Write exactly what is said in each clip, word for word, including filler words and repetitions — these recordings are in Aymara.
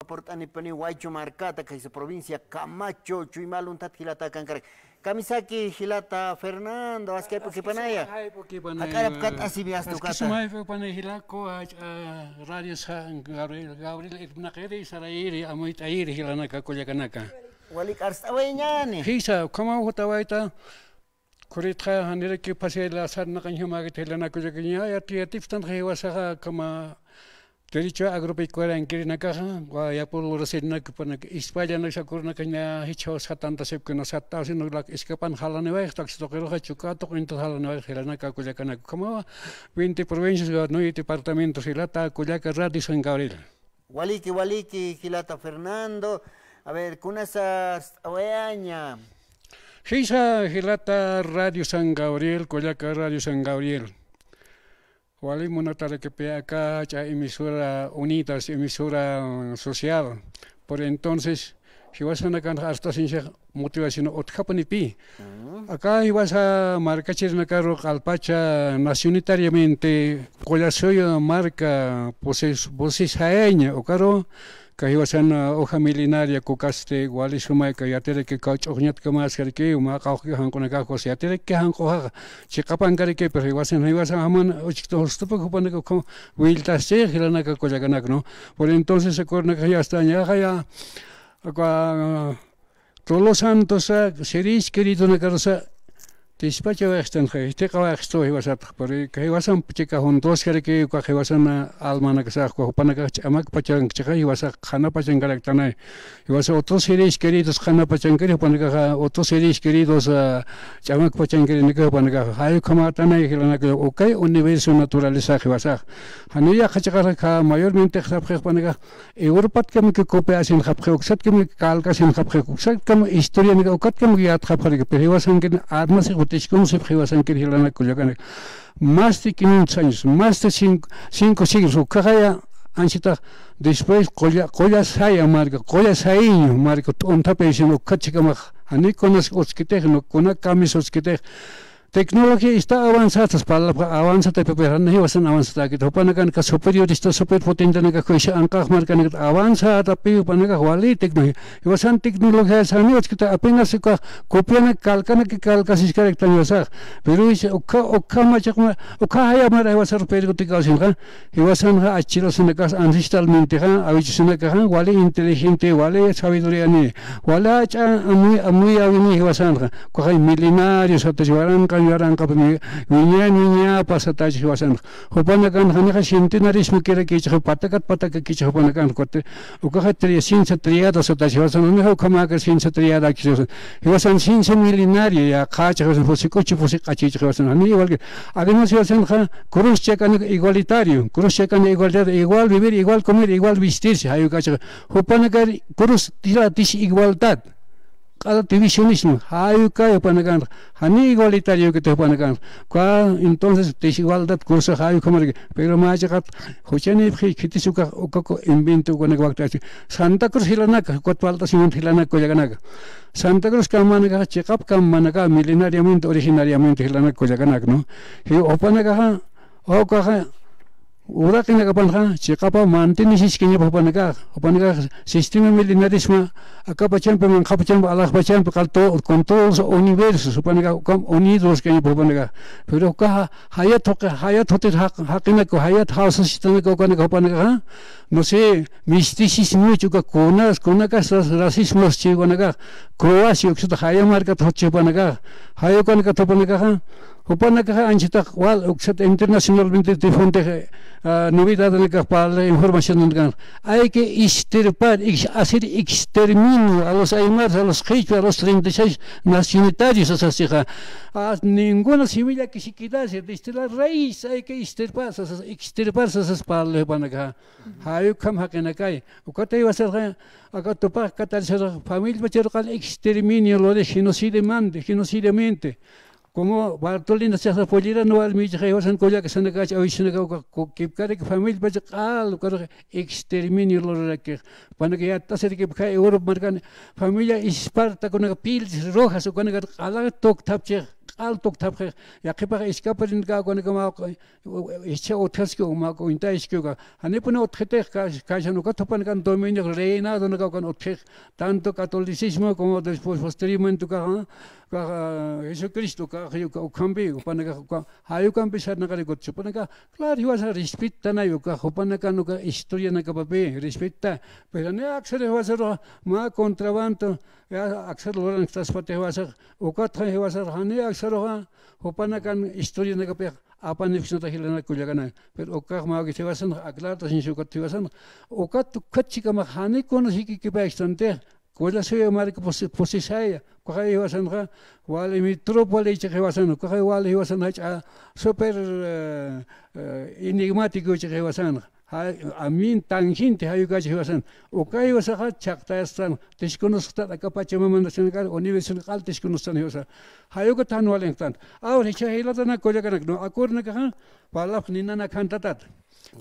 Purt'anipani Waychu markata, kaysa provincia Camacho, Chuymal uñt'at jilata kankarak. Kamisaki jilata Fernando, askaypukipanaya. Askaypukipanaya. Ak'arapkat asimiastukata. Askisumaypukipanay jilaku, ah, radio sa, Gabriel, Gabriel irpnaqiri, sarayiri, amuyt'ayiri, jilanaka, kullakanaka. Walik arst'awayañani. Jisa, ukhamaw jutawayta, Khurïtxa, janiraki pasay la sarnaqañ jumäkit jilanaka kullakanaka, yatipxtanxa jiwasaxa ukhama derecho agropecuariankirinakaxa, wa yapul lurasirinaka jupanaka, ispallanak sakurunakaña jichhaw satantasipkuna, sattawsinulak iskapan jalaniwayx, taxi tuqiruxa, chuka tuqinta jalaniwayx jilanaka kullakanaka, ukhamawa veinte provincias, wa nueve departamentos jilata kullaka Radio San Gabriel. Waliki, waliki, jilata Fernando. A ver, kunasa arst'awayaña. Jisa, jilata Radio San Gabriel, kullaka Radio San Gabriel. Wali munatarakipi aka jach'a emisora Unidas, emisora social. Por entonces, jiwasanakan arst'asiñsa motivación utjapunipi. Mm. Aka jiwasa markachirinakaru q'alpacha nacionitariamente Qullasuyu marka Voces, Voces Jaén, ukaru, ka jiwasan, uh, hoja milenaria kukasti, wali sumayka yatiraki, ka ch'uxñatkama askaraki, mä qawqki janq'unakax, yatiraki janq'uxaxa, chiqapankaraki, pero jiwasan, jiwasan jaman uchkta justupa jupanaka ukham wiltasti, jilanaka kullakanaka, ¿no? Por entonces, acuerdanaka ya está, ya, ya, Aka, Tolo Santosa, sirïs queridonakarusa, tispachawayxtanxa, jithiqawayxtu jiwasatxa, pero jiwasan chika juntuwaskaraki, uka jiwasan almanakasax, uka jupanakax ch'amak pachankchixa, jiwasax qhana pachankaraktani, jiwasa otros sirïs queridos qhana pachankiri, jupanakaxa otros sirïs queridos, ah, ch'amak pachankirinakas jupanakaxa, jay ukhamätani jilanaka, ukay universo naturaleza jiwasax. Jani yaqha chiqaxa, mayormente sapxix jupanakax, Europatkamaki copiasinxapxi, uksatkamaki calcasinxapxi, uksatkamaki historianak, ukatkamaki yatxapxaraki, pero jiwasankir armasix utjkunsipxi jiwasankir jilanaka kullakanaka. Más de quinientos años, más de cinco, cinco siglos, ukkhaxaya anchhitax, después qulla, qulla saya marka, qulla sayiñu marka, t'unthapïsin ukkhat chhikamax, jani kunas utjkitix, kuna kamis utjkitix, Tecnología está avanzada, sas parlapxa avanzada, pero jiwasan avanzada, jupanakanaka superiorista, superpotentenaka, kusa anqax markanaka avanzada, pero jupanaka wali tecnología. Jiwasan tecnología sani utjkita apenas uka copianak calcanak calcasiskaraktan jiwasax. Pero ukha, ukha machaq, ukha jayamar jiwasar perjudicadosinxa. Jiwasanxa achchirusinakas ancestralmentexa, awichusinakaxa, wali inteligente, wali sabiduríani, wali ach'a amuy, amuyawini jiwasanxa. Ukaxay milenario satach waranqa, waranqapuni wiñan, wiñapa satach jiwasanxa. Jupanakan janixa centenarismo kirakichix, patakat, patakat kichix jupanakan, ukaxa tri-, ciencia triada satach jiwasan, janixa ukhamäkir ciencia triada kichix jiwasan. Jiwasan ciencia milenaria, ya qhachix jiwasan, pusi k'uchi, pusi q'achichix jiwasan, jani igual que, además jiwasanxa, Cruz chakanak igualitario, cruz chakanak igualitario, igual vivir, igual comer, igual vestirse, jay ukachix, jupanakar cruz tira desigualdad, q'ala divisionismo, jay ukay jupanakan, jani igualitario ukiti jupanakan, uka, entonces, desigualdad cruz jay ukhamaraki, pero mä chiqat, juchanïpxi, khitis uka, ukaku invento ukanak wakt'achi, Santa Cruz jilanaka, ukat falt'asiñan jilanaka kullakanaka, Santa Cruz kammanakaxa, chiqap kammanaka, milenariamente, originariamente jilanaka kullakanaka, ¿no? Jiw jupanakaxa, Ukaxa, uraqinakapanxa, chiqapa mantenisiskañapa jupanakax, jupanakax sistema milenarismo, akapachampi, manqhapachampi, alaxpachampi, qal to-, con todos los universos, jupanakax, ukam unidos kañapa jupanakax. Pero ukaxa, jayat juqi-, jayat jutir jaq-, jaqinaka, jayat jawsasitanaka ukanaka jupanakaxa, no sé, misticismo, uka kunas, kunakas ras-, racismos chiwanakax, Croacia, uksata jaya markat jutchi jupanakax, jaya ukanakata jupanakaxa, Jupanakaxa anchhitax wal uksat internacionalmente difunte, ah, novedadanakax parla informacionanakax. Hay que extirpar, ex-, hacer exterminio a los aymaras, a los quechua, a los treinta y seis nacionitarios, sasasixa. Ah, ninguna semilla que se quedase, desde la raíz hay que extirpar, sasas, extirpar, sasas parla jupanakaxa. Jay ukham jaqinakay. Ukatay jiwasaxa, aka Tupac Katari sarax, familia pachar qal exterminio, lo de genocidiamente, genocidiamente. Como Bartolina Sasa Pollera no warmichaxa jiwasan kullakasanakacha awichunaka uka ku-, kipkarak familia pacha q'al ukarux exterminio lurarakix. Jupanaka yatt'asirakipxay Europa markan familia Espartakunaka pieles rojas ukanaka q'ala tukthapchix. q'al tukthapxix, yaqhipax iskaparinaka ukanaka mä, ischha utjaski, mä uñtayski uka. Janipuni utjitix, ka-, kashan ukat jupanakan dominio reinadonaka ukan utjix, tanto catolicismo como después posteriormente ukaxa, ukaxa Jesucristo ukaxa, uka, ukhampi, jupanakax uka, jay ukampi sarnaqarikut, jupanaka, claro, jiwasa respetanay uka, jupanakan uka historianakapapi, respeta, pero ni aksar jiwasaruxa, mä contrabando, ya, aksar luranktaspati jiwasax, ukatxa jiwasax, jani aksaruxa, jupanakan historianakapix, apanipxsnata jilanaka kullakanaka. Pero ukax mä wikit jiwasanxa, aclartasiñsa ukat jiwasanxa. Ukat ukhat chikamax jani conocikipayksantix, kulla suya marka pusi-, pusisaya. Ukaxay jiwasanxa, wali metrópoli ichix jiwasan, ukaxay wali jiwasan jach'a súper, eh, eh, enigmático ichix jiwasanxa. Ja, ambiente tangente jay ukachi jiwasan. Uka jiwasaxa chhaqtayastan, tiskunusxtan aka Pachamama nacional universidad q'al tiskunustan jiwasa. Jay ukat jan walinktan. Ahora jichha jilatanak kullakanak, no, acuerdanakaxa, parlapx ninanak jantatat.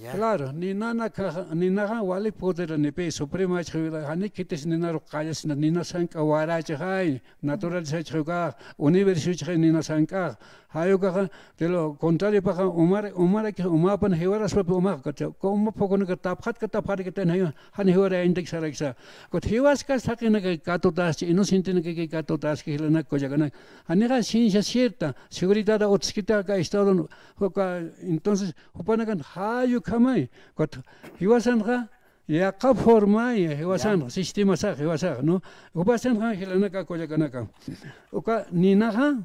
Ya. Claro, ninanakaxa, ninaxa wali poderanipï, suprema chhawila, jani khitis ninaru qallasina, nina sank'a warachaxay, naturaleza chhawkax, universo chhawkax nina sank'ax. Jay ukaxa, de lo contrario paxa, umar, umaraki, umapan jiwaraspapi umax, kata, como poco no que tapxat, que tapxat, que ten, jan jiwarayañtak saraksa. Kut jiwaskas taqinaka katutaschi, inocentenaka katutaschi, jilanak kullakanaka. Janixa ciencia cierta, seguridad utskita ka estado, ka, entonces, jupanakan jay ukhamay, kut, jiwasanxa, yaqha formay, jiwasan, ya, sistema sax, jiwasax, ¿no? Jupasanxa, jilanaka, kullakanaka. Uka, ninaxa,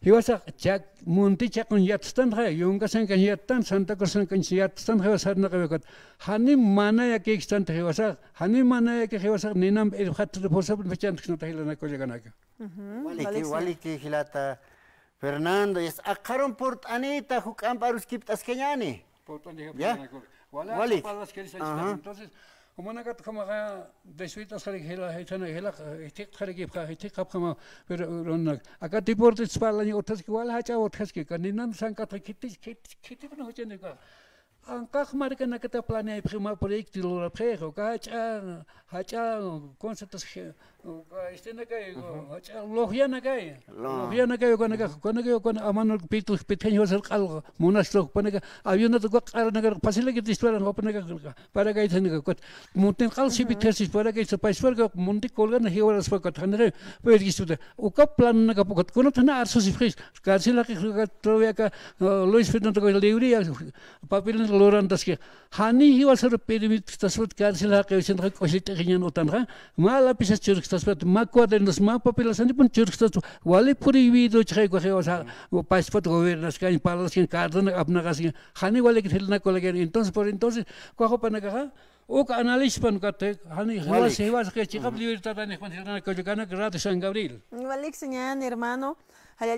jiwasax chak, munti chaqun yatstanxa, yunga sankañ yattan, Santa Cruz sankañ yatstanxa, jiwasarnaqawikat. Jani mana yakikstant jiwasax, jani mana yaki jiwasax, ninamp irpxat, pusapn pachantksnata jilanaka kullakanaka. Ujú, waliki, waliki. Waliki jilata Fernando, yas aqharun purt'anita, juk'amp aruskipt'askañäni. Purt'anita, ya. Wali, wali, aqha parlaskiri sanchita. Ajá. Entonces, jumanakat ukhamaxa, desvitasxarik jila, jitana, jila, jithiqtxarikipxa, jithiqapxama, pero, runak, aka deportes parlaña utjaski, wali jach'a utjaski, ka ninan sank'atxa, khiti, khiti, khitipna juchanika. Anqax markanakata planeaypxi mä proyecto lurapxix, uka jach'a, jach'a conceptos, uka, este, nakay, ujú, jach'a logianakay. Lo- Logianakay ukanakax, ukanakay, ukan amanur pitux, pitjañ jiwasar q'al, munasxta, ukanaka, avionat uka q'aranakar, pasilakit istwaran, ukanaka, para kaythanaka, ukat, muntin q'al, ujú, sipitxasis, para kaytha, paisparka, munti colgana jiwaraspa, ukat, janira, pero istuta, uka plananaka, ukat, kunat jana arsusipxis, cárcel jaqix, ukat, todavía aka, ah, Luis Fernando, ukat, libre, papelin lurantaski. Jani jiwasar permitkstaspat cárcel jaqiwsinxa k'uchit'ixiñan utanxa, mä lapisas churkstaspat, mä cuadernos, mä papelas janipun churkstaspat, wali prohibido chixay uka jiwasa, paspat gobiernaskañ, parlaskañ, cardenak apnaqaskañ, jani walikit jilanaka kullakanaka. Entonces, por entonces, uka jupanakaxa, uk analispan ukat, jani jiwas, jiwas que chiqap libertad anixpan jilanaka kullakanaka, Radio San Gabriel. Walik señal, hermano.